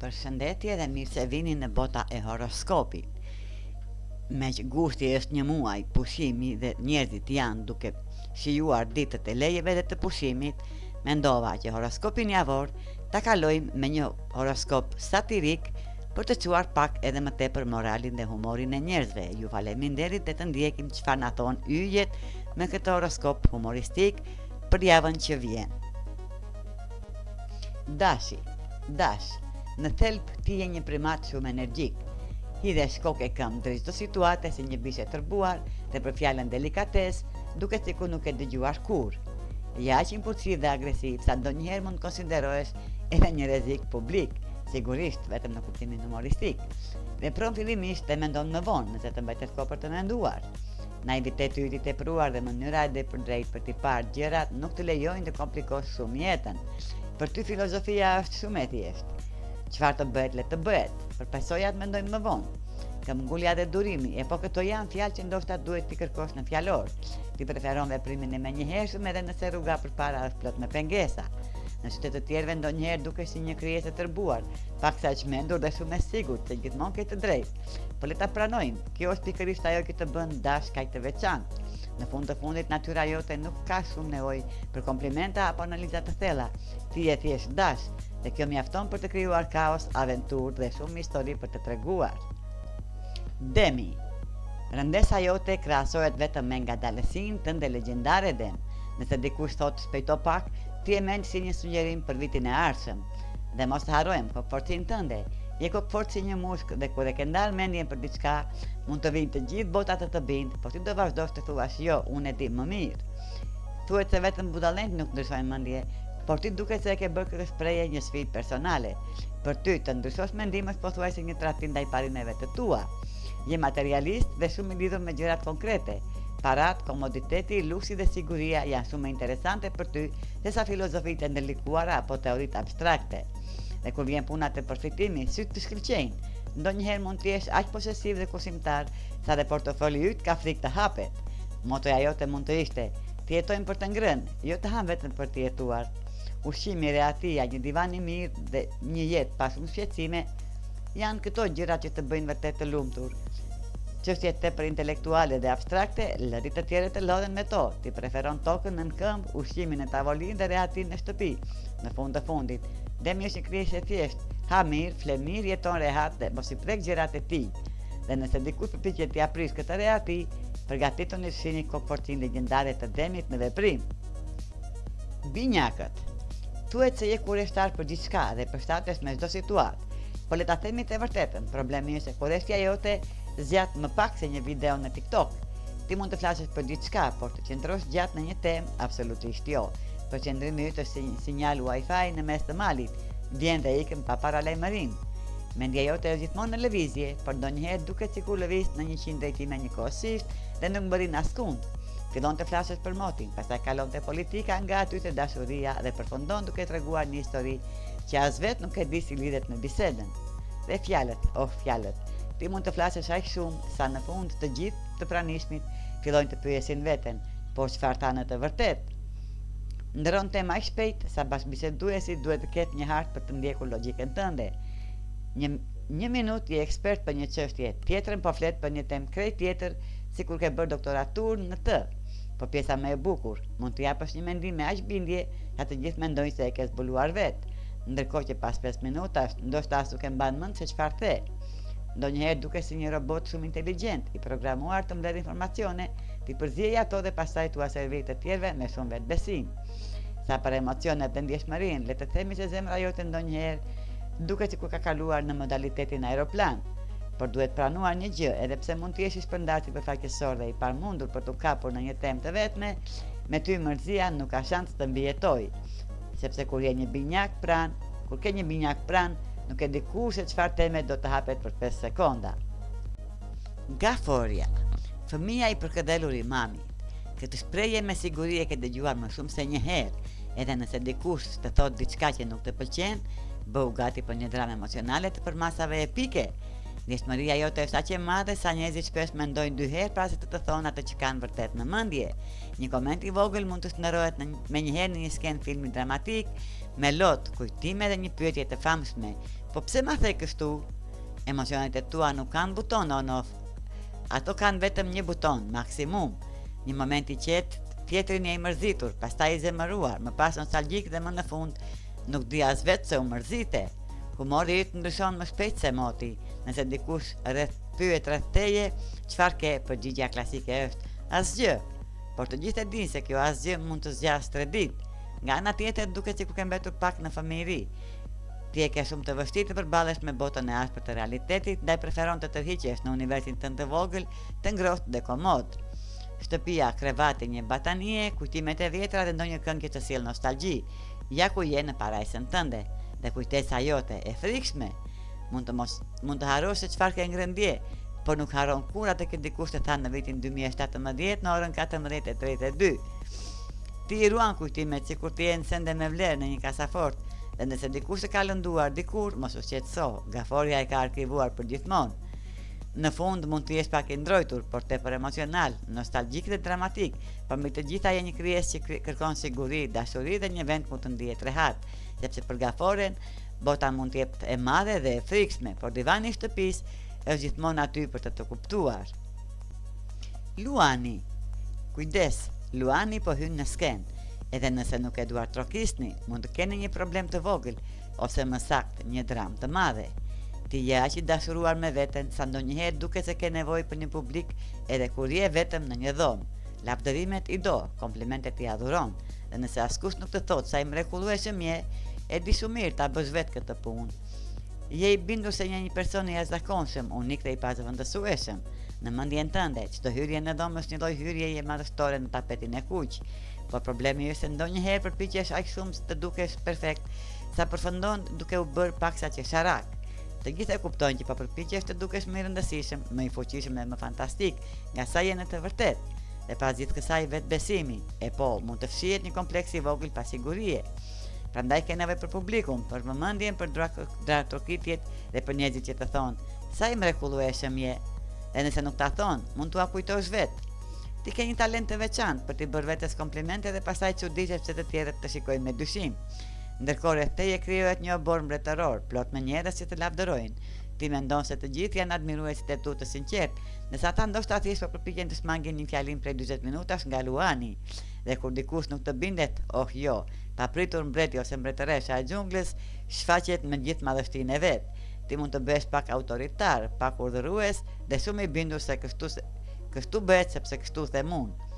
Përshëndetje dhe mirë se vini në bota e horoskopit. Meqë gushti është një muaj pushimi dhe njerëzit janë duke shijuar ditët e lejeve dhe të pushimit, mendova që horoskopin javor ta kalojmë me një horoskop satirik për të çuar pak edhe më tepër moralin dhe humorin e njerëzve. Ju faleminderit dhe të ndjekim çfarë na thonë yjet me këtë horoskop humoristik për javën që vjen. Dashi, Dash, në thelb ti je një primat shumë energjik. Hidhesh kokë e këmbë drejt çdo situate si një bishë e tërbuar dhe për fjalën delikatesë, duket sikur nuk ke dëgjuar kurrë. Je aq impulsiv dhe agresiv sa ndonjëherë mund të konsiderohesh edhe një rrezik publik, sigurisht vetëm në kuptimin humoristik. Vepron fillimisht dhe mendon më vonë, nëse të mbetet kohë për të menduar. Naiviteti yt i tepruar dhe mënyra e drejtpërdrejtë për t'i parë gjërat nuk të lejojnë të komplikosh shumë jetën. Për ty filozofia është shumë e thjeshtë. Çfarë të bëhet le të bëhet. Për pasojat mendojmë më vonë. Këmbëngulja dhe durimi, e po këto janë fjalë që ndoshta duhet t'i kërkosh në fjalor. Ti preferon veprimin e menjëhershëm edhe nëse rruga përpara është plot me pengesa. Në sytë e të tjerëve ndonjëherë dukesh si një krijesë e tërbuar, paksa e çmendur dhe shumë e sigurt se gjithmonë ke të drejtë. Po le ta pranojmë, kjo është pikërisht ajo që të bën dash kaq të veçantë. Në fund të fundit, natyra jote nuk ka shumë nevojë për komplimenta apo analiza të thella. Ti je thjesht dash, dhe kjo mjafton për të krijuar kaos, aventurë dhe shumë histori për të treguar. Demi Rëndesa jote krahasohet vetëm me ngadalësinë tënde legjendare Dem. Nëse dikush thotë shpejto pak, ti e merr si një sugjerim për vitin e ardhshëm. Dhe mos të harrojmë kokëfortësinë tënde. Je kokëfortë si një mushkë dhe kur e ke ndarë mendjen për diçka, mund të vijë të gjithë bota të të bindë, por ti do vazhdosh të thuash jo, unë e di më mirë. Thuhet se vetëm budallenjtë nuk ndryshojnë mendje, por ti duket se e ke bërë këtë shprehje një sfidë personale. Për ty, të ndryshosh mendim është pothuajse një tradhti ndaj parimeve të tua. Je materialist dhe shumë i lidhur me gjërat konkrete. Paratë, komoditeti, luksi dhe siguria janë shumë më interesante për ty sesa filozofitë e ndërlikuara apo teoritë abstrakte. Dhe kur vjen puna te përfitimi, sytë të shkëlqejnë. Ndonjëherë mund të jesh aq posesiv dhe kursimtar sa dhe portofoli yt ka frikë të hapet. Motoja jote mund të ishte, të jetojmë për të ngrënë, jo të hamë vetëm për të jetuar. Ushqimi, rehatia, një divan i mirë dhe një jetë pa shumë shqetësime janë këto gjërat që të bëjnë vërtet të lumtur. Çështjet tepër intelektuale dhe abstrakte, lëri të tjerët të lodhen me to. Ti preferon tokën nën këmbë, ushqimin në tavolinë dhe rehatinë në shtëpi. Në fund të fundit, Demi është një krijesë e thjeshtë, ha mirë, fle mirë, jeton rehat dhe mos i prek gjërat e tij. Dhe nëse dikush përpiqet t'ia prishë këtë rehati, përgatituni të shihni kokëfortësinë legjendare të Demit në veprim. Binjakët. Thuhet se je kureshtar për gjithçka dhe përshtatesh me çdo situatë. Po le ta themi të vërtetën, problemi është se kureshtja jote zgjat më pak se një video në TikTok. Ti mund të flasësh për gjithçka, por të qëndrosh gjatë në një temë, absolutisht jo. Përqendrimi yt është si një sinjal Wi-Fi në mes të malit, vjen dhe ikën pa paralajmërim. Mendja jote është gjithmonë në lëvizje, por ndonjëherë duket sikur lëviz në 100 drejtime njëkohësisht dhe nuk mbërrin askund. Fillon të flasësh për motin, pastaj kalon te politika, nga aty te dashuria dhe përfundon duke treguar një histori që as vetë nuk e di si lidhet me bisedën. Dhe fjalët, oh fjalët, ti mund të flasësh aq shumë sa në fund të gjithë të pranishmit fillojnë të pyesin veten, por çfarë tha në të vërtetë? Ndërron temë aq shpejt sa bashkëbiseduesi duhet të ketë një hartë për të ndjekur logjikën tënde. Një një minutë je ekspert për një çështje, tjetrën po flet për një temë krejt tjetër, sikur ke bërë doktoraturë në të. Po pjesa më e bukur, mund të japësh një mendim me aq bindje sa të gjithë mendojnë se e ke zbuluar vetë, ndërkohë që pas 5 minutash, ndoshta as nuk e mban mend se çfarë the. Ndonjëherë dukesh si një robot shumë inteligjent, i programuar të mbledhë informacione, t'i përziejë ato dhe pastaj t'ua servirë të tjerëve me shumë vetëbesim. Sa për emocionet dhe ndjeshmërinë, le të themi se zemra jote ndonjëherë duket sikur ka kaluar në modalitetin aeroplan. Por duhet pranuar një gjë, edhe pse mund të jesh i shpërndarë sipërfaqësor dhe i pamundur për t'u kapur në një temë të vetme, me ty mërzia nuk ka shans të mbijetojë. Sepse kur je një binjak pranë, kur ke një binjak pranë, nuk e di kurrë se çfarë teme do të hapet për 5 sekonda. Gaforja, fëmija i përkëdhelur i mamit. Këtë shprehje me siguri e ke dëgjuar më shumë se një herë, edhe nëse dikush të thotë diçka që nuk të pëlqen, bëhu gati për një dramë emocionale të përmasave epike. Ndjeshmëria jote është aq e madhe sa njerëzit shpesh mendojnë dy herë para se të të thonë atë që kanë vërtet në mendje. Një koment i vogël mund të shndërrohet menjëherë në një skenë filmi dramatik, me lot, kujtime dhe një pyetje të famshme. Po pse ma the kështu? Emocionet e tua nuk kanë buton on-off. Ato kanë vetëm një buton, maksimum. Një moment i qetë, tjetrin je i mërzitur, pastaj i zemëruar, më pas nostalgjik dhe më në fund nuk di as vetë pse u mërzite. Humori yt ndryshon më shpejt se moti. Nëse dikush rreth pyet rreth teje, çfarë ke, përgjigja klasike është asgjë. Por të gjithë e dinë se kjo asgjë mund të zgjasë tre ditë. Nga ana tjetër, duket sikur ke mbetur pak në fëmijëri. Ti e ke shumë të vështirë të përballesh me botën e ashpër të realitetit, ndaj preferon të tërhiqesh në universin tënd të vogël, të ngrohtë dhe komod. Shtëpia, krevati, një batanije, kujtimet e vjetra dhe ndonjë këngë që të sjell nostalgji. Ja ku je në parajsën tënde dhe kujtesa jote e frikshme. Mund të mos mund të harrosh se çfarë ke ngrënë dje, por nuk harron kurrë atë që dikush të tha në vitin 2017 në orën 14:32. Ti i ruan kujtimet sikur të jenë sende me vlerë në një kasafortë dhe nëse dikush të ka lënduar dikur, mos u shqetëso, gaforja e ka arkivuar përgjithmonë. Në fund mund të jesh pak i ndrojtur, por tepër emocional, nostalgjik dhe dramatik, por mbi të gjitha je një krijesë që kërkon siguri, dashuri dhe një vend ku të ndihet rehat, sepse për gaforen bota mund të jetë e madhe dhe e frikshme, por divani i shtëpisë është gjithmonë aty për të të kuptuar. Luani. Kujdes, Luani po hyn në skenë. Edhe nëse nuk e duartrokisni, mund të keni një problem të vogël, ose më saktë, një dramë të madhe. Ti je aq i dashuruar me veten sa ndonjëherë duket se ke nevojë për një publik edhe kur je vetëm në një dhomë. Lavdërimet i do, komplimentet i adhuron, dhe nëse askush nuk të thotë sa i mrekullueshëm je, e di shumë mirë ta bësh vetë këtë punë. Je i bindur se je një person i jashtëzakonshëm, unik dhe i pazëvendësueshëm. Në mendjen tënde, çdo hyrje në dhomë është një lloj hyrjeje madhështore në tapetin e kuq. Por problemi është se ndonjëherë përpiqesh aq shumë të dukesh perfekt, sa përfundon duke u bërë paksa qesharak. Të gjithë e kuptojnë që po përpiqesh të dukesh më i rëndësishëm, më i fuqishëm dhe më fantastik nga sa je në të vërtetë. Dhe pas gjithë kësaj vetëbesimi, e po, mund të fshihet një kompleks i vogël pasigurie. Prandaj ke nevojë për publikun, për vëmendjen, për duartrokitjet dhe për njerëzit që të thonë, sa i mrekullueshëm je. Dhe nëse nuk ta thonë, mund t'ua kujtosh vetë. Ti ke një talent të veçantë për t'i bërë vetes komplimente dhe pastaj çuditesh pse të tjerët të shikojnë me dyshim. Ndërkohë rreth teje krijohet një oborr mbretëror, plot me njerëz që të lavdërojnë. Ti mendon se të gjithë janë admiruesit e tu të sinqertë, ndërsa ata ndoshta thjesht po përpiqen të shmangin një fjalim prej 40 minutash nga Luani. Dhe kur dikush nuk të bindet, oh jo, papritur mbreti ose mbretëresha e xhunglës shfaqet me gjithë madhështinë e vet. Ti mund të bëhesh pak autoritar, pak urdhërues dhe shumë i bindur se kështu kështu bëhet sepse kështu them unë.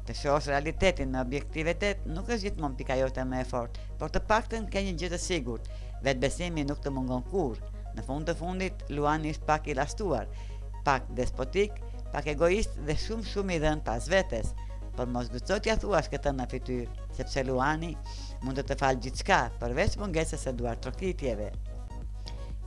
Të shohësh realitetin me objektivitet nuk është gjithmonë pika jote më e fortë, por të paktën ke një gjë të sigurt, vetëbesimi nuk të mungon kurrë. Në fund të fundit, Luani është pak i llastuar, pak despotik, pak egoist dhe shumë shumë i dhënë pas vetes. Por mos guxo t'ia thuash këtë në fytyrë, sepse Luani mund të të falë gjithçka, përveç mungesës së duartrokitjeve.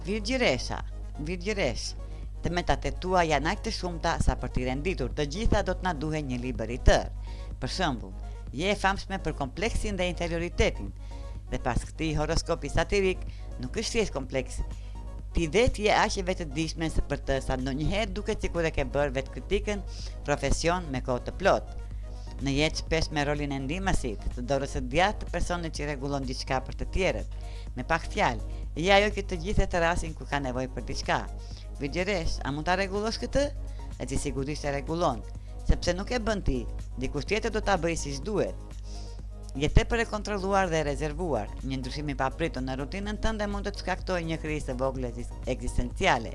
Virgjëresha, virgjëreshë, Të metat e tua janë aq të shumta sa për t'i renditur të gjitha do të na duhej një libër i tërë. Për shembull, je e famshme për kompleksin dhe inferioritetin. Dhe pas këtij horoskopi satirik, nuk është thjesht kompleks. Ti vetë je aq e vetëdijshme për të sa ndonjëherë duket sikur e ke bërë vetëkritikën profesion me kohë të plotë. Në jetë shpesh me rolin e ndihmësit, të dorës së djathtë të personit që rregullon diçka për të tjerët. Me pak fjalë, je ajo që të gjithë e thërrasin kur kanë nevojë për diçka. Virgjëreshë, a mund ta rregullosh këtë? E ti sigurisht e rregullon, sepse nuk e bën ti, dikush tjetër do ta bëjë siç duhet. Je tepër e kontrolluar dhe e rezervuar. Një ndryshim i papritur në rutinën tënde mund të të shkaktojë një krizë të vogël ekzistenciale.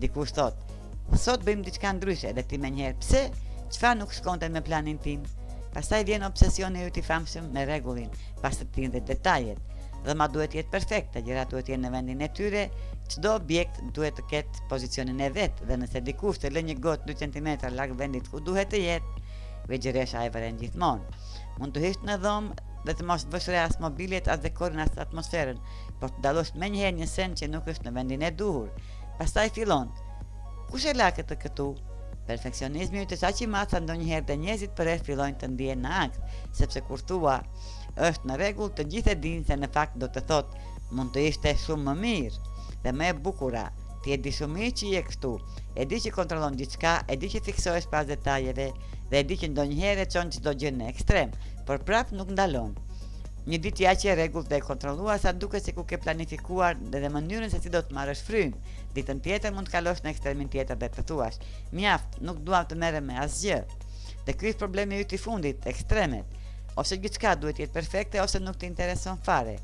Dikush thotë, "Sot bëjmë diçka ndryshe" dhe ti menjëherë, "Pse? Çfarë nuk shkonte me planin tim?" Pastaj vjen obsesioni yt i famshëm me rregullin, pastërtinë dhe detajet. Dhoma duhet të jetë perfekte, gjërat duhet të jenë në vendin e tyre, çdo objekt duhet të ketë pozicionin e vet dhe nëse dikush të lë një gotë 2 cm larg vendit ku duhet të jetë, virgjëresha e vëren gjithmonë. Mund të hysh në dhomë dhe të mos vësh re as mobiljet, as dekorin, as atmosferën, por të dallosh menjëherë një send që nuk është në vendin e duhur. Pastaj fillon. Kush e la këtë këtu? Perfeksionizmi yt është aq i madh sa ndonjëherë dhe njerëzit përreth fillojnë të ndihen në ankth, sepse kur thua është në rregull, të gjithë e dinë se në fakt do të thotë mund të ishte shumë më mirë dhe më e bukura. Ti e di shumë mirë që je kështu. E di që kontrollon gjithçka, e di që fiksohesh pas detajeve dhe e di që ndonjëherë e çon çdo gjë në ekstrem, por prapë nuk ndalon. Një ditë je aq e rregullt dhe e kontrolluar sa duket sikur ke planifikuar edhe mënyrën se si do të marrësh frymë. Ditën tjetër mund të kalosh në ekstremin tjetër dhe të thuash, mjaft, nuk dua të merrem me asgjë. Dhe ky është problemi yt i fundit, ekstremet. Ose gjithçka duhet të jetë perfekte ose nuk të intereson fare.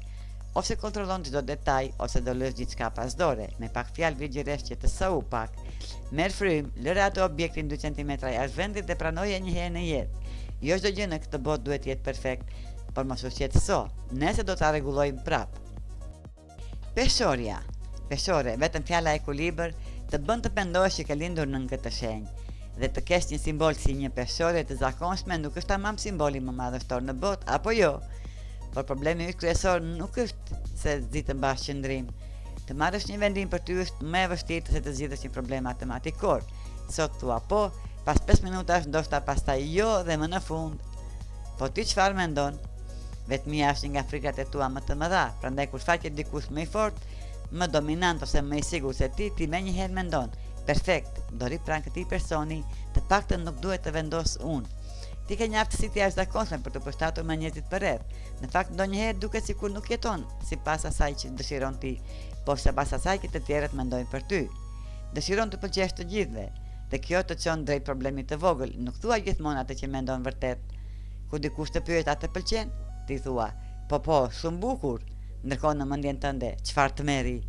Ose kontrollon çdo detaj ose do lësh gjithçka pas dore. Me pak fjalë virgjëresh qetësohu pak. Merr frymë, lëre atë objektin 2 centimetra jashtë vendit dhe pranoje një herë në jetë. Jo çdo gjë në këtë botë duhet të jetë perfekt, por mos u shqetëso, nesër do ta rregullojmë prapë. Peshorja. Peshore, vetëm fjala ekuilibër të bën të mendosh që ke lindur nën këtë shenjë. Dhe të kesh një simbol si një peshore të zakonshme nuk është tamam simboli më madhështor në botë, apo jo? Por problemi yt kryesor nuk është se s'di të mbash qëndrim. Të marrësh një vendim për ty është më e vështirë se të zgjidhësh një problem matematikor. Sot thua po, pas 5 minutash ndoshta pastaj jo dhe më në fund. Po ti çfarë mendon? Vetmia është një nga frikrat e tua më të mëdha, prandaj kur shfaqet dikush më i fortë, më dominant ose më i sigurt se ti, ti menjëherë mendon, perfekt, do rri pranë këtij personi, të paktën nuk duhet të vendos unë. Ti ke një aftësi të jashtëzakonshme për t'u përshtatur me njerëzit përreth. Në fakt ndonjëherë duket sikur nuk jeton sipas asaj që dëshiron ti, por sipas asaj që të tjerët mendojnë për ty. Dëshiron t'u pëlqesh të gjithëve, dhe kjo të çon drejt problemit të vogël, nuk thua gjithmonë atë që mendon vërtet. Kur dikush të pyet a të pëlqen, ti thua, po po, shumë bukur, ndërkohë në mendjen tënde, çfarë tmerri.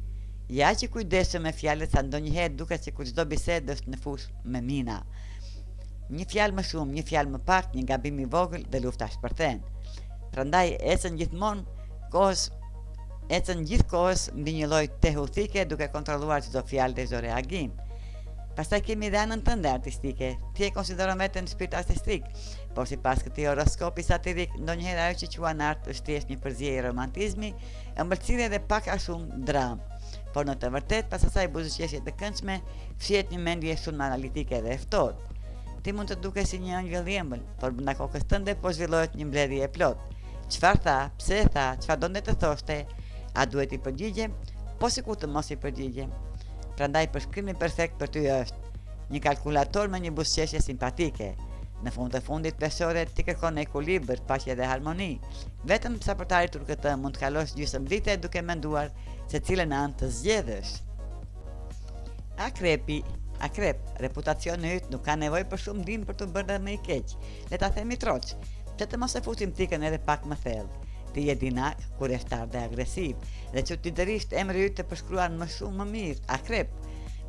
Je aq i kujdesshëm me fjalët sa ndonjëherë duket sikur çdo bisedë është një fushë me mina. Një fjalë më shumë, një fjalë më pak, një gabim i vogël dhe lufta shpërthen. Prandaj ecën gjithmonë kohës ecën gjithë kohës mbi një lloj tehu thike duke kontrolluar çdo fjalë dhe çdo reagim. Pastaj kemi dhe anën tënde artistike. Ti e konsideron veten shpirt artistik, por sipas këtij horoskopi satirik, ndonjëherë ajo që quan art është thjesht një përzierje romantizmi, ëmbëlsire dhe pak a shumë dramë. Por në të vërtetë, pas asaj buzëqeshje të këndshme, fshihet një mendje shumë analitike dhe e ftohtë. Ti mund të dukesh si një engjëll i ëmbël, por brenda kokës tënde po zhvillohet një mbledhje e plotë. Çfarë tha, pse e tha, çfarë donte të thoshte, a duhet t'i përgjigjem, po sikur të mos i përgjigjem. Prandaj përshkrimi perfekt për ty është një kalkulator me një buzëqeshje simpatike. Në fund të fundit peshore ti kërkon ekuilibër, paqe dhe harmoni. Vetëm sa për të arritur këtë mund të kalosh gjysmë dite duke menduar se cilën anë të zgjedhësh. Akrepi, akrep, reputacioni yt nuk ka nevojë për shumë ndihmë për t'u bërë dhe më i keq. Le ta themi troç. Pse të mos e fusim thikën edhe pak më thellë? Ti je dinak, kureshtar dhe agresiv, dhe çuditërisht emri yt të përshkruan më shumë më mirë, akrep.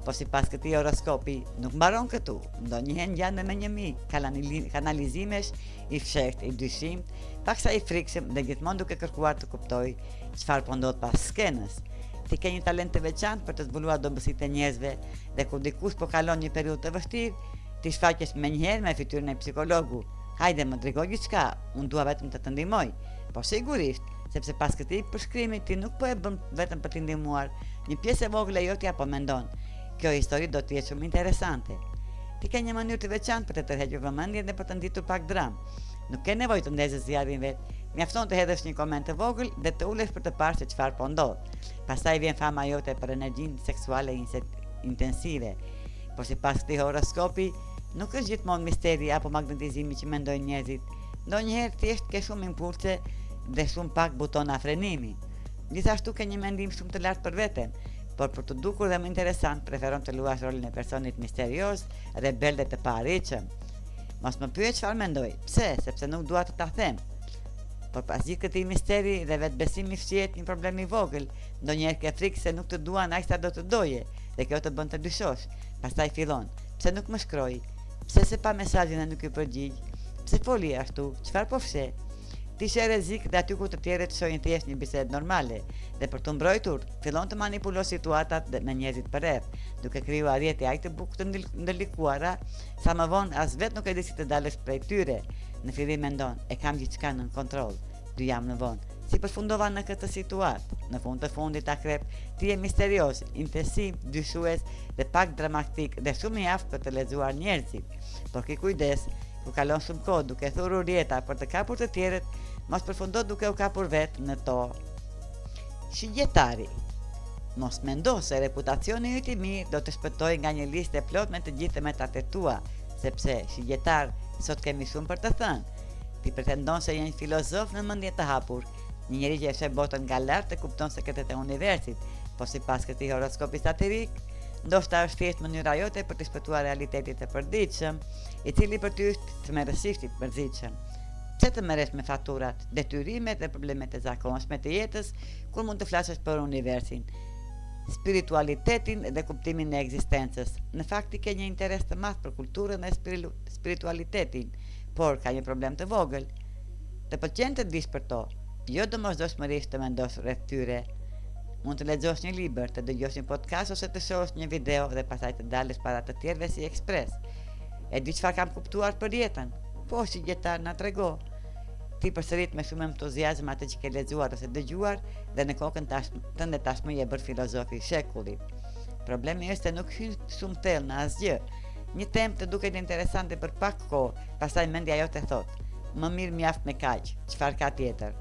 Po sipas këtij horoskopi, nuk mbaron këtu. Ndonjëherë ngjan dhe me një mi kanalizimesh i fshehtë, i dyshimtë, paksa i frikshëm dhe gjithmonë duke kërkuar të kuptojë çfarë po ndodh pas skenës. Ti ke një talent të veçantë për të zbuluar dobësitë e njerëzve dhe kur dikush po kalon një periudhë të vështirë, ti shfaqesh menjëherë me fytyrën e psikologut. Hajde, më trego gjithçka, unë dua vetëm të të ndihmoj. Po sigurisht, sepse pas këtij përshkrimi ti nuk po e bën vetëm për t'i ndihmuar, një pjesë e vogël e jotja po mendon. Kjo histori do të jetë shumë interesante. Ti ke një mënyrë të veçantë për të tërhequr vëmendjen dhe për të nxitur pak dramë. Nuk ke nevojë të ndezësh zjarrin vetë, mjafton të hedhësh një koment të vogël dhe të ulesh për të parë se çfarë po ndodh. Pastaj vjen fama jote për energjinë seksuale intensive. Por sipas këtij horoskopi, nuk është gjithmonë misteri apo magnetizimi që mendojnë njerëzit. Ndonjëherë thjesht ke shumë impulse dhe shumë pak butona frenimi. Gjithashtu ke një mendim shumë të lartë për veten, por për t'u dukur dhe më interesant, preferon të luash rolin e personit misterioz, rebel dhe të paarritshëm. Mos më pyet çfarë mendoj. Pse? Sepse nuk dua të ta them. Por pas gjithë këtij misteri dhe vetëbesimi fshihet një problem i vogël. Ndonjëherë ke frikë se nuk të duan aq sa do të doje dhe kjo të bën të dyshosh. Pastaj fillon. Pse nuk më shkroi? Pse s'e pa mesazhin dhe nuk iu përgjigj? Pse foli ashtu? Çfarë po fsheh? Ti sheh rrezik dhe aty ku të tjerët shohin thjesht një bisedë normale dhe për t'u mbrojtur, fillon të manipulosh situatat dhe me njerëzit përreth, duke krijuar rrjete aq të bukur të ndërlikuara, sa më vonë as vetë nuk e di si të dalësh prej tyre. Në fillim mendon, e kam gjithçka nën kontroll. Dy javë më vonë, si përfundova në këtë situatë? Në fund të fundit, akrep, ti je misterioz, intensiv, dyshues dhe pak dramatik dhe shumë i aftë për të lexuar njerëzit. Por ki kujdes, Kur kalon shumë kohë duke thurur rrjeta për të kapur të tjerët, mos përfundo duke u kapur vetë në to. Shigjetari. Mos mendo se reputacioni yt i mirë do të shpëtojë nga një listë e plotë me të gjithë të metat e tua, sepse, shigjetar, sot kemi shumë për të thënë. Ti pretendon se je një filozof me mendje të hapur, një njeri që e sheh botën nga lart dhe kupton sekretet e universit, po sipas këtij horoskopi satirik, ndoshta është thjesht mënyra jote për t'i shpëtuar realitetit të përditshëm, i cili për ty është tmerrësisht i mërzitshëm. Pse të merresh me faturat, detyrimet dhe problemet e zakonshme të jetës, kur mund të flasësh për universin, spiritualitetin dhe kuptimin e ekzistencës? Në fakt ti ke një interes të madh për kulturën dhe spiritualitetin, por ka një problem të vogël. Të pëlqen të dish për to, jo domosdoshmërisht të mendosh rreth tyre. Mund të lexosh një libër, të dëgjosh një podcast ose të shohësh një video dhe pastaj të dalësh para të tjerëve si ekspert. E di çfarë kam kuptuar për jetën? Po, shigjetar, na trego. Ti përsërit me shumë entuziazëm atë që ke lexuar ose dëgjuar dhe në kokën tash, tënde tashmë je bërë filozofi i shekullit. Problemi është se nuk hyn shumë thellë në asgjë. Një temë të duket interesante për pak kohë, pastaj mendja jote thotë, më mirë mjaft me kaq, çfarë ka tjetër?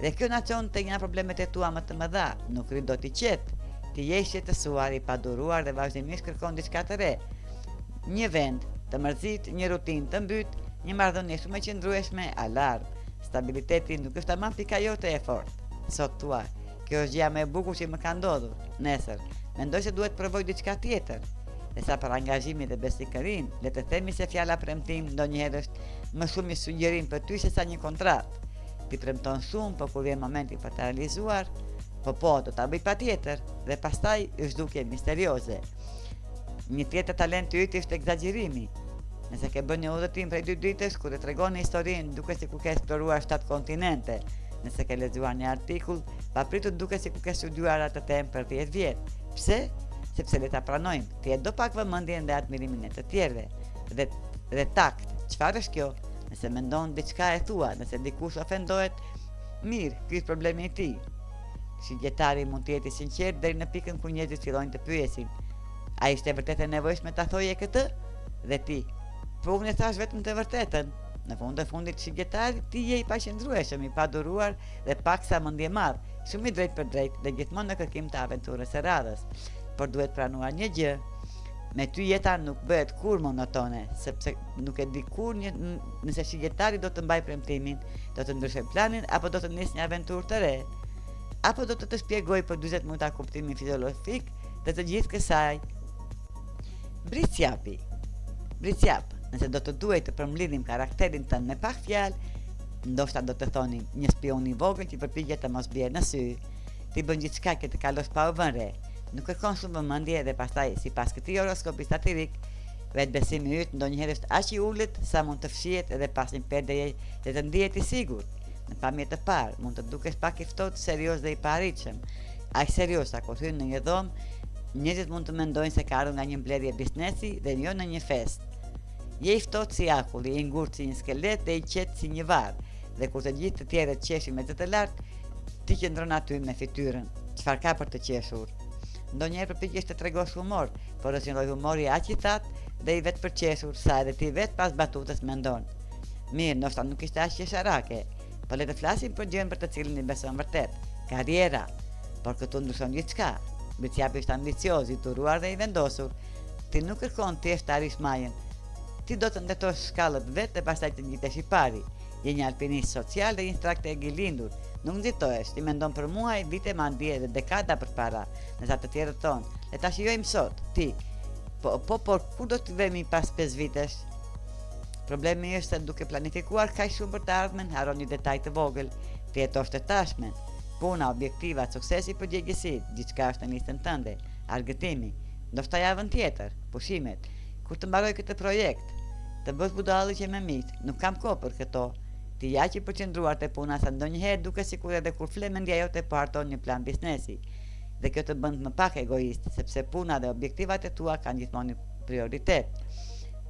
Dhe kjo na çon te një nga problemet e tua më të mëdha, nuk rri dot i qetë. Ti je i shqetësuar, i paduruar dhe vazhdimisht kërkon diçka të re. Një vend të mërzit, një rutinë të mbyt, një marrëdhënie shumë e qëndrueshme, alarm. Stabiliteti nuk është tamam pika jote e fortë. Sot thua, kjo është gjëja më e bukur që më ka ndodhur. Nesër, mendoj se duhet të provoj diçka tjetër. Dhe sa për angazhimin dhe besnikërinë, le të themi se fjala premtim ndonjëherë është më shumë një sugjerim për ty sesa një kontratë. Ti premton shumë, por kur vjen momenti për ta realizuar, po po, do ta bëj patjetër, dhe pastaj zhdukje misterioze. Një tjetër talent i yti është ekzagjerimi. Nëse ke bërë një udhëtim prej dy ditësh, kur e tregon historinë, duket sikur ke eksploruar shtatë kontinente. Nëse ke lexuar një artikull, papritur duket sikur ke studiuar atë temë për 10 vjet. Pse? Sepse le ta pranojmë, ti e do pak vëmendjen dhe admirimin e të tjerëve. Dhe dhe takt, çfarë është kjo? Nëse mendon diçka e thua, nëse dikush ofendohet, mirë, ky është problemi i tij. Shigjetari mund të jetë i sinqertë deri në pikën kur njerëzit fillojnë të pyesin. A ishte vërtet e nevojshme ta thoje këtë? Dhe ti, po unë e thashë vetëm të vërtetën. Në fund të fundit shigjetar, ti je i paqëndrueshëm, i paduruar dhe paksa mendjemadh, shumë i drejtpërdrejtë dhe gjithmonë në kërkim të aventurës së radhës. Por duhet pranuar një gjë, me ty jeta nuk bëhet kurrë monotone, sepse nuk e di kurrë një, nëse shigjetari do të mbajë premtimin, do të ndryshojë planin apo do të nisë një aventurë të re. Apo do të të shpjegojë për 40 minuta kuptimin filozofik të të gjithë kësaj. Bricjapi. Bricjap, nëse do të duhej të përmblidhim karakterin tënd me pak fjalë, ndoshta do të thonim një spiun i vogël që përpiqet të mos bjerë në sy. Ti bën gjithçka që të kalosh pa u vënë re. Nuk kërkon shumë vëmendje dhe pastaj, sipas këtij horoskopi satirik, vetëbesimi yt ndonjëherë është aq i ulët sa mund të fshihet edhe pas një perdeje dhe të ndihet i sigurt. Në pamje të parë, mund të dukesh pak i ftohtë, serioz dhe i paarritshëm. Aq serioz sa kur hyn në një dhomë, njerëzit mund të mendojnë se ka ardhur nga një mbledhje biznesi dhe jo në një festë. Je i ftohtë si akulli, i ngurtë si një skelet dhe i qetë si një varr. Dhe kur të gjithë të tjerët qeshin me zë të lartë, ti qëndron aty me fytyrën. Çfarë ka për të qeshur? Ndonjëherë përpiqesh të tregosh humor, por është një lloj humori aq i thatë dhe i vetëpërqeshur sa edhe ti vetë pas batutës mendon. Mirë, ndoshta nuk ishte aq qesharake, por le të flasim për gjënë për të cilën i beson vërtet, karriera. Por këtu ndryshon gjithçka. Bricjapi është ambicioz, i duruar dhe i vendosur. Ti nuk kërkon thjesht të arrish majën. Ti do të ndërtosh shkallët vetë dhe pastaj të ngjitesh i pari. Je një alpinist social dhe një strateg i lindur. Nuk nxitohesh, ti mendon për muaj, vite madje edhe dekada përpara. Ndërsa të tjerët thonë, le ta shijojmë sot. Ti, po, po, por ku do të vemi pas 5 vitesh? Problemi është se duke planifikuar kaq shumë për të ardhmen, harron një detaj të vogël, të jetosh të tashmen. Puna, objektivat, suksesi, përgjegjësitë, gjithçka është në listën tënde. Argëtimi, ndoshta javën tjetër, pushimet. Kur të mbaroj këtë projekt, të bësh budallallëqe me miqtë, nuk kam kohë për këto. Ti je aq i përqendruar te puna sa ndonjëherë duket sikur edhe kur fle mendja jote po harton një plan biznesi. Dhe kjo të bën më pak egoist, sepse puna dhe objektivat e tua kanë gjithmonë një prioritet.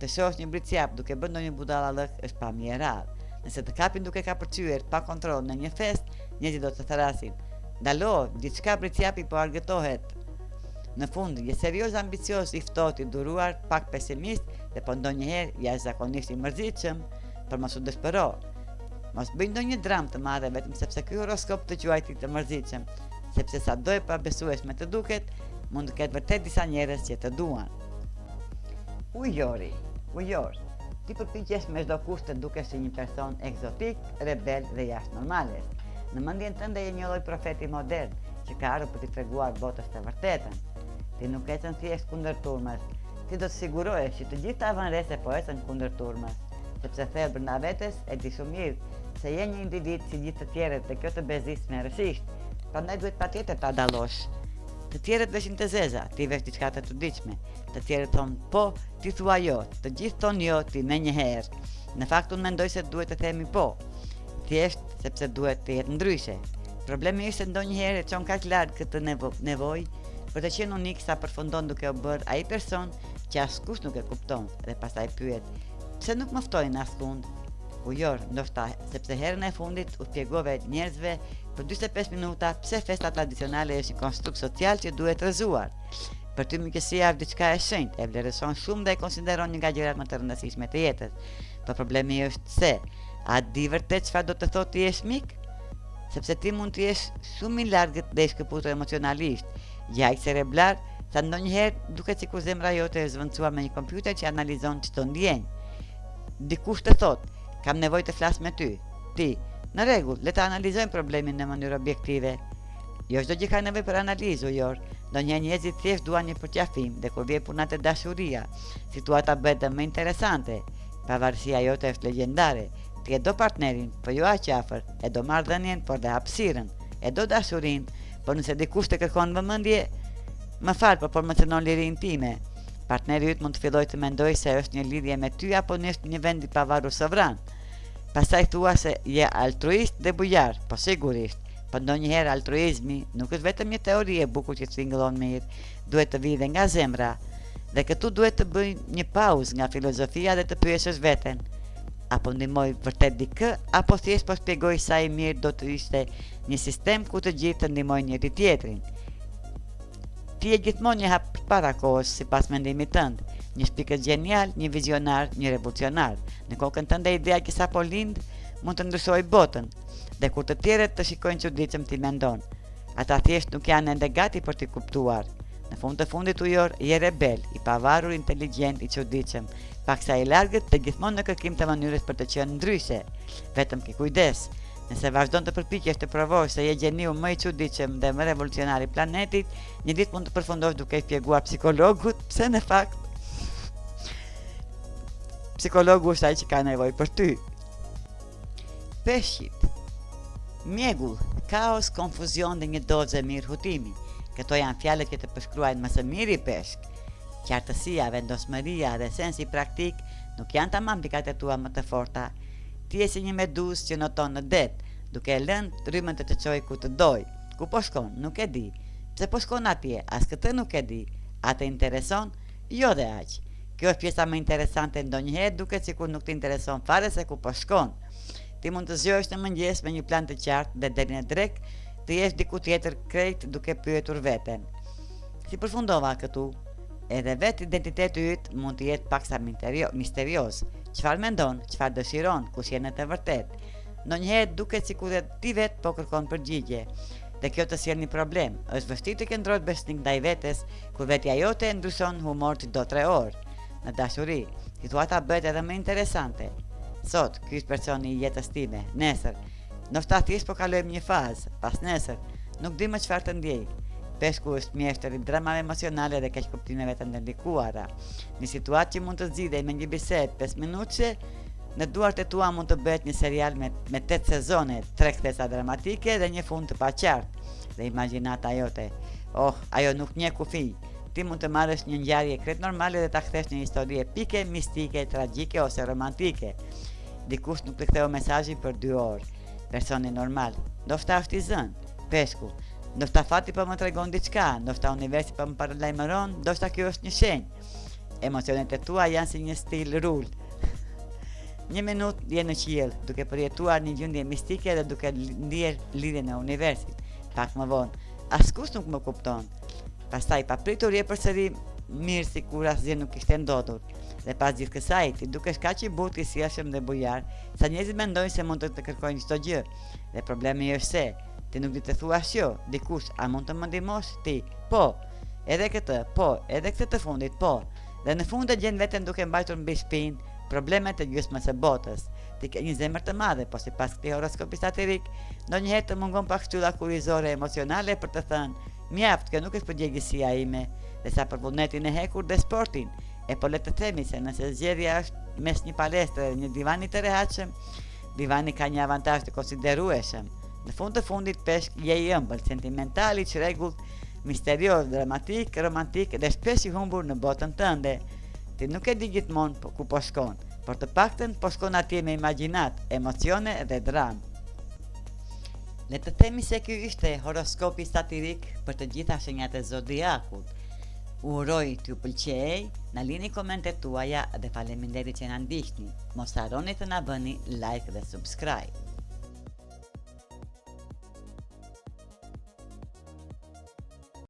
Të shohësh një bricjap duke bërë ndonjë budallallëk është pamje e rrallë. Nëse të kapin duke kapërcyer pa kontroll në një festë, njerëzit do të thërrasin, Ndalo, diçka bricjapi po argëtohet. Në fund, je serioz, ambicioz, i ftohtë, i duruar, pak pesimist dhe po ndonjëherë jashtëzakonisht i mërzitshëm, por mos u dëshpëro. Mos bëj ndonjë dramë të madhe vetëm sepse ky horoskop të quajti të mërzitshëm. Sepse sado e pabesueshme të duket, mund të ketë vërtet disa njerëz që të duan. Ujori, ujor, ti përpiqesh me çdo kusht të dukesh si një person ekzotik, rebel dhe jashtë normales. Në mendjen tënde je një lloj profeti modern që ka ardhur për t'i treguar botës të vërtetën. Ti nuk ecën thjesht kundër turmës, ti do të sigurohesh që të gjithë ta vënë re se po ecën kundër turmës, sepse thellë brenda vetes e di shumë mirë se je një individ si gjithë të tjerët dhe kjo të bezdis tmerrësisht. Prandaj duhet patjetër ta dallosh. Të tjerët veshin të zeza, ti vesh diçka të çuditshme. Të tjerët thonë po, ti thua jo, të gjithë thonë jo, ti menjëherë. Në fakt unë mendoj se duhet të themi po. Thjesht sepse duhet të jetë ndryshe. Problemi është se ndonjëherë e çon kaq larg këtë nevojë për të qenë unik sa përfundon duke u bërë ai person që askush nuk e kupton dhe pastaj pyet, pse nuk më ftojnë askund? Ujor, ndoshta sepse herën e fundit u shpjegove njerëzve për 45 minuta pse festa tradicionale është një konstrukt social që duhet rrëzuar. Për ty miqësia është diçka e shenjtë, e vlerëson shumë dhe e konsideron një nga gjërat më të rëndësishme të jetës. Por problemi është se a di vërtet çfarë do të thotë të jesh mik? Sepse ti mund të jesh shumë i largët dhe i shkëputur emocionalisht, je aq cerebral sa ndonjëherë duket sikur zemra jote është zëvendësuar me një kompjuter që analizon çdo ndjenjë. Dikush të thotë, kam nevojë të flas me ty. Ti, në rregull, le të analizojmë problemin në mënyrë objektive. Jo çdo gjë ka nevojë për analizë, ujor. Ndonjëherë njerëzit thjesht duan një përqafim dhe kur vjen puna te dashuria, situata bëhet dhe më interesante. Pavarësia jote është legjendare. Ti e do partnerin, po jo aq afër, e do marrëdhënien, por dhe hapësirën. E do dashurinë, por nëse dikush të kërkon vëmendje, më fal, por po më cënon lirinë time. Partneri yt mund të fillojë të mendojë se është një lidhje me ty apo në një vend i pavarur sovran. Pastaj thua se je altruist dhe bujar, po sigurisht, po ndonjëherë altruizmi nuk është vetëm një teori e bukur që tingëllon mirë, duhet të vijë dhe nga zemra. Dhe këtu duhet të bëj një pauzë nga filozofia dhe të pyesësh veten. A po ndihmoj vërtet dikë apo thjesht po shpjegoj sa i mirë do të ishte një sistem ku të gjithë të ndihmojnë njëri-tjetrin. Ti je gjithmonë një hap përpara kohës, sipas mendimit tënd, një shpikës gjenial, një vizionar, një revolucionar. Në kokën tënde ideja që sapo lind mund të ndryshojë botën. Dhe kur të tjerët të shikojnë çuditshëm ti mendon, ata thjesht nuk janë ende gati për të kuptuar. Në fund të fundit ujor, je rebel, i pavarur, inteligjent, i çuditshëm, paksa i largët dhe gjithmonë në kërkim të mënyrës për të qenë ndryshe. Vetëm ki kujdes. Nëse vazhdon të përpiqesh të provosh se je gjeniu më i çuditshëm dhe më revolucionar i planetit, një ditë mund të përfundosh duke i shpjeguar psikologut pse në fakt psikologu është ai që ka nevojë për ty. Peshqit. Mjegull, kaos, konfuzion dhe një dozë e mirë hutimi. Këto janë fjalët që të përshkruajnë më së miri peshk. Qartësia, vendosmëria dhe sensi praktik nuk janë tamam pikat e tua më të forta. Ti je si një meduzë që noton në det, duke e lënë rrymën të të çojë ku të dojë. Ku po shkon? Nuk e di. Pse po shkon atje? As këtë nuk e di. A të intereson? Jo dhe aq. Kjo është pjesa më interesante ndonjëherë duket sikur nuk të intereson fare se ku po shkon. Ti mund të zgjohesh në mëngjes me një plan të qartë dhe deri në drekë të jesh diku tjetër krejt duke pyetur veten. Si përfundova këtu? Edhe vetë identiteti yt mund të jetë paksa misterioz. Çfarë mendon, çfarë dëshiron, kush je në të vërtetë? Ndonjëherë duket sikur edhe ti vetë po kërkon përgjigje. Dhe kjo të sjell një problem. Është vështirë të qëndrosh besnik ndaj vetes kur vetja jote ndryshon humor çdo 3 orë. Në dashuri, situata bëhet edhe më interesante. Sot, ky është personi i jetës time. Nesër, Ndoshta thjesht po kalojmë një fazë, pasnesër, nuk di më çfarë të ndjej. Peshku është mjeshtër i dramave emocionale dhe keqkuptimeve të ndërlikuara. Një situatë që mund të zgjidhej me një bisedë 5 minutëshe, në duart e tua mund të bëhet një serial me me 8 sezone, 3 kthesa dramatike dhe një fund të paqartë. Dhe imagjinata jote, oh, ajo nuk njeh kufij. Ti mund të marrësh një ngjarje krejt normale dhe ta kthesh në histori epike, mistike, tragjike ose romantike. Dikush nuk të ktheu mesazhin për dy orë. Personi normal, ndoshta është i zënë. Peshku, ndoshta fati po më tregon diçka, ndoshta universi po më paralajmëron, ndoshta kjo është një shenjë. Emocionet e tua janë si një stil rul. Një minutë je në qiell, duke përjetuar një gjendje mistike dhe duke ndier lidhjen e universit. Pak më vonë, askush nuk më kupton. Pastaj papritur je përsëri mirë sikur asgjë nuk kishte ndodhur. Dhe pas gjithë kësaj, ti dukesh kaq i butë, i sjellshëm dhe bujar, sa njerëzit mendojnë se mund të të kërkojnë çdo gjë. Dhe problemi është se, Ti nuk di të thuash jo, dikush, a mund të më ndihmosh? Ti, po, edhe këtë, po, edhe këtë të fundit, po. Dhe në fund e gjen veten duke mbajtur mbi shpinë problemet e gjysmës së botës. Ti ke një zemër të madhe, po sipas këtij horoskopi satirik, ndonjëherë të mungon pak shtylla kurrizore emocionale për të thënë, mjaft, kjo nuk është përgjegjësia ime, dhe sa për vullnetin e hekurt dhe sportin, e po le të themi se nëse zgjedhja është mes një palestre dhe një divani të rehatshëm, divani ka një avantazh të konsiderueshëm. Në fund të fundit, peshk je i ëmbël, sentimental, i çrregullt, misterioz, dramatik, romantik dhe shpesh i humbur në botën tënde. Ti nuk e di gjithmonë po, ku po shkon, por të paktën po shkon atje me imagjinatë, emocione dhe dramë. Le të themi se ky ishte horoskopi satirik për të gjitha shenjat e zodiakut. Uroj t'ju pëlqejë, na lini komentet tuaja dhe faleminderit që na ndiqni. Mos harroni të na bëni like dhe subscribe.